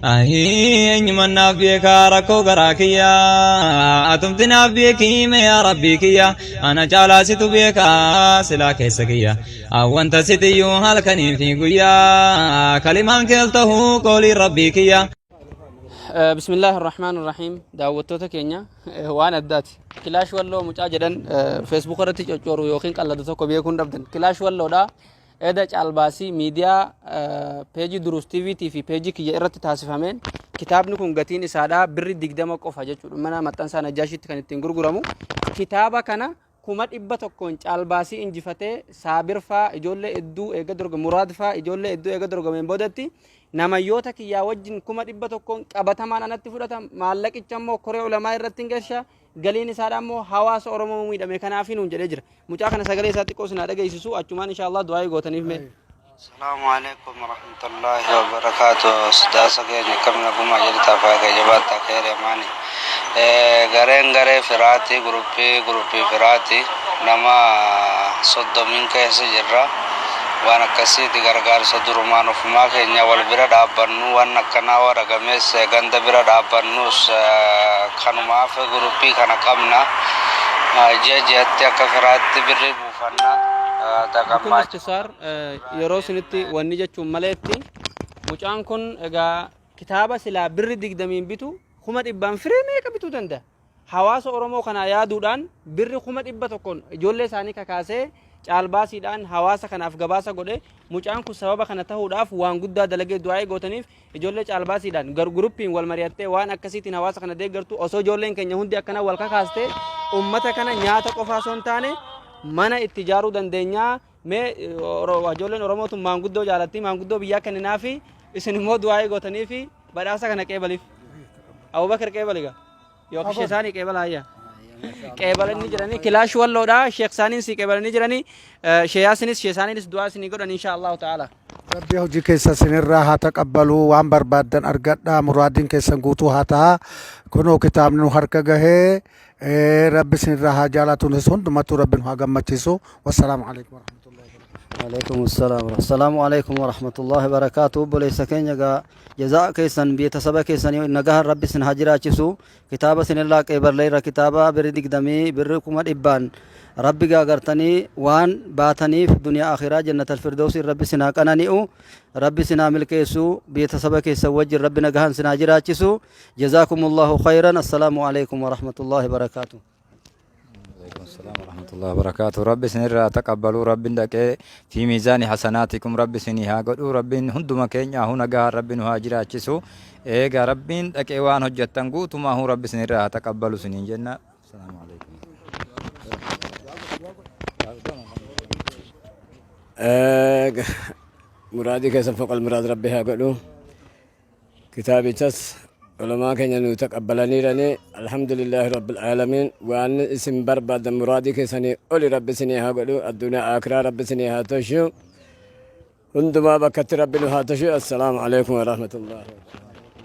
Eenyuman naaf beekaa rakkoo garaa kiyya atumti naaf beekii mee yaa rabbii kiyya ana caalaa situ beekaa silaa keessa kiyya wanta sitiyyuu halkanii fi guyyaa kalimaan keel tahuu qoolii rabbii kiyya. Bismillaahi Rahmaan Rahiim daawwattoota keenya waan addaati. Kilaash walloo mucaa jedhan feesbuuk irratti coccooru yookiin qalladu tokko beekuun dhabdan. Kilaash walloodha. Eda caalbaasii miidiyaa peejii Duruus TV fi peejii kiyya irratti taasifameen kitaabni kun gatiin isaadha birri 20 qofa jechuudha. Mana maxxansaa Najjaashitti kan ittiin gurguramu. Kitaaba kana 100,000 caalbaasii injifatee Saabir faa ijoollee hedduu eega dorgome Muraad faa ijoollee hedduu eega dorgomeen boodatti namayyoota kiyyaa wajjin 100,000 qabatamaan anatti fudhata maallaqicha immoo koree ulamaa irratti hin galcha galiin isaadha immoo hawaasa Oromoo miidhame kanaafii nuun jedhee jira. Mucaa kana sagalee isaa xiqqoo isin haa dhageessisu achumaan inshaa Allah du'aa'ii gootaniif mee. Salaamu alaikum warahmatullahi wabarakatuh. Sidaasa keenya akkam nagumaa jirta fayyaa jabaattaa keeri amaani. Gareen garee firaati guruppii guruppii firaati nama soddomiin keessa jirra. Waan akkasiiti gargaarsa durumaan ofumaa keenya wal bira dhaabbannu waan akkanaa waa dhagamees ganda bira dhaabbannus kanumaaf guruppii kana qabna. Ji'a ji'atti akka firaatti birrii buufanna. Bikul ikhtisaar yeroo isinitti wanni jechuun maleetti mucaan kun egaa kitaaba silaa birri digdamiin bitu 100,000 firee meeqa bituu danda'a? Hawaasa Oromoo kanaa yaaduudhaan birri 100,000 ijoollee isaanii kakaasee caalbaasiidhaan hawaasa kanaaf gabaasa godhe mucaan kun sababa kana tahuudhaaf waan guddaa dalagee du'aa'ii gootaniif ijoollee caalbaasiidhaan gar guruppiin wal mari'attee waan akkasiitiin hawaasa kana deeggartu osoo ijoolleen keenya hundi akkana wal kakaaste ummata kana nyaata qofaa osoo hin taane mana itti ijaaruu dandeenya mee ijoolleen Oromoo tun maanguddoo jaalatti maanguddoo biyyaa kenninaafi isin immoo du'aa'ii gootaniifi badhaasa kana qeebaliif Abubakar qeebaliga yookiin ishee isaanii qeebala hayya qeebalanii jiranii kilaash walloodha sheek isaaniin si qeebalanii jiranii sheeyaasinis shee isaaniinis du'aa isinii godhan insha Allahu ta'ala. Rabbi hojii keessa isinirraa haa taqabbalu waan barbaaddan argadhaa muraadiin keessan guutuu haa ta'a kunoo kitaabni nu harka gahee rabbi isinirraa haa jaalatu nus hundumattuu rabbi nu haa gammachiisu wassalaamu alaikum warahmatullahi wabarakatuh. Waalaikum salaam. Assalaamu alaikum warahmatullahi wabarakaatu. Obboleessa keenya gaa jazaa keessan beetasaba keessan nagahan rabbi isin haa jiraachisu. Kitaaba isinirraa qeeballeerra kitaaba birri digdamii birri 100,000 rabbi gaa gartanii waan baataniif duniyaa akhiraa jannatal firdawsiin rabbi isin haa qanani'u. Rabbi isin haa milkeessu. Beetasaba keessan wajjin rabbi nagahan isin haa jiraachisu. Jazaakumullahu khayran. Assalaamu alaikum warahmatullahi wabarakaatu. Alaikum salam warahmatullahi wabarakatuh. Rabbi isinirraa taqabbaluu Rabbin dhaqee fi miizaani hasanaatikum Rabbi isinii haa godhu Rabbiin hunduma keenya hu nagaa Rabbi nu haa jiraachisu. Eega Rabbiin dhaqee waan hojjettan guutumaa hu Rabbi isinirraa haa taqabbalu isiniin jenna. Assalaamu alaikum. Muraadii keessan foqal muraad rabbi haa godhu. Kitaabichas ulamaa keenya nuu taqabbalaniirani alhamdulillaahi rabbil aalamiin waan isin barbaaddan muraadii keessanii oli rabbi isinii haa godhu addunyaa aakiraa rabbi isinii haa toshu hundumaa bakkatti rabbi nu haa toshu assalaamu alaikum warahmatullaahi.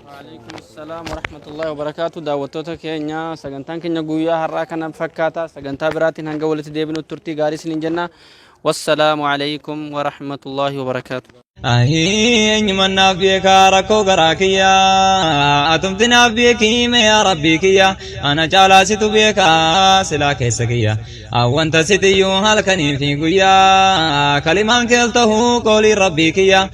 Waalaikum salaam warahmatullahi wabarakaatu. Daawwattoota keenya sagantaan keenya guyyaa har'aa kana fakkaata. Sagantaa biraatiin hanga walitti deebinu turtii gaarii isiniin jenna. Wassalaamu alaikum warahmatullahi wabarakaatu. Eenyuman naaf beekaa rakkoo garaa kiyya atumti naaf beekii mee yaa rabbii kiyya ana caalaa situ beekaa silaa keessa kiyya wanta sitiyyuu halkanii fi guyyaa kalimaan keel tahuu qoolii rabbii kiyya.